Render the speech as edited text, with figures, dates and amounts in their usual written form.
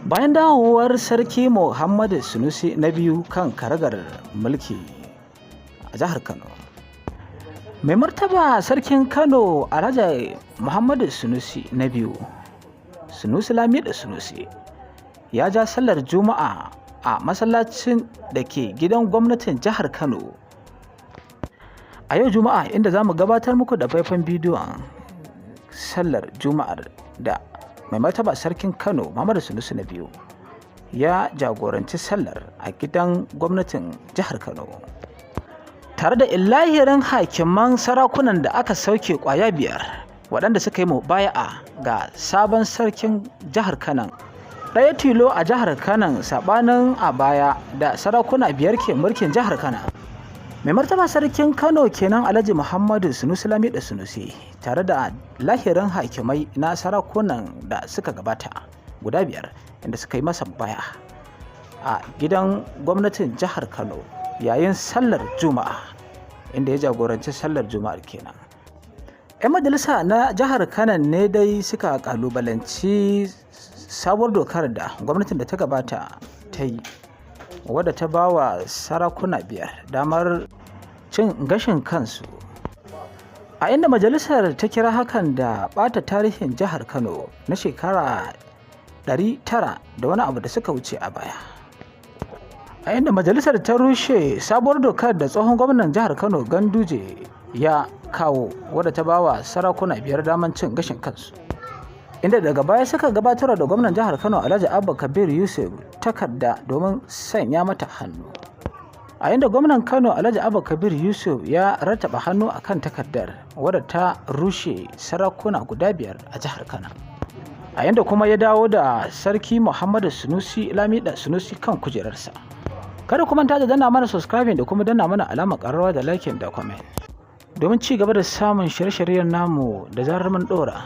Bayan dawowar Sarki Muhammadu Sunusi na biyu kan karagar mulki a jihar Kano, Mai Martaba Sarkin Kano Alhaji Muhammadu Sunusi na biyu, Sunusi Lamido Sunusi, ya ja sallar Juma'a a masallacin da ke gidan gwamnatin jihar Kano a yau Juma'a, inda za mu gabatar muku da faifan bidiyon sallar Juma'ar da Mai Martaba Sarkin Kano Muhammadu Sunusi na biyu ya jagoranci sallar a gidan gwamnatin jihar Kano, tare da illahirin hakiman sarakunan da aka sauke kwaya biyar, waɗanda suka yi mubaya'a ga sabon sarkin jihar Kano, ɗaya tilo a jihar Kano, saɓanin a baya da sarakuna biyar ke mulkin jihar Kano. Mai Martaba Sarkin Kano kenan, Alhaji Muhammadu Sunusi Lamido Sunusi, tare da lahirin hakimai na sarakunan da suka gabata guda biyar, inda suka yi masa baya a gidan gwamnatin jihar Kano yayin sallar Juma'a, inda ya jagoranci sallar Juma'ar kenan. 'Yan majalisa na jihar Kano ne dai suka kalubalanci sabuwar dokar da gwamnatin da ta gabata ta yi, wadda ta ba wa sarakuna biyar damar cin gashin kansu, a inda majalisar ta kira hakan da ɓata tarihin jihar Kano na shekara 900 da wani abu da suka wuce a baya, a inda majalisar ta rushe sabuwar dokar da tsohon gwamnan jihar Kano Ganduje ya kawo, wadda ta ba wa sarakuna biyar damar cin gashin kansu, inda daga baya suka gabatar da gwamnan jihar Kano Alhaji Abba Kabir Yusuf takarda domin sanya mata hannu, a inda gwamnan Kano Alhaji Abba Kabir Yusuf ya rattaba hannu a kan takardar wadda ta rushe sarakuna guda biyar a jihar Kano, a inda kuma ya dawo da Sarki Muhammadu Sunusi Lamida Sunusi kan kujerarsa. Kada ku manta da danna mana subscribing da kuma danna mana alamar ƙararrawa da liking da comment domin ci gaba da samun shirye-shiryen namu da zarar mun ɗora.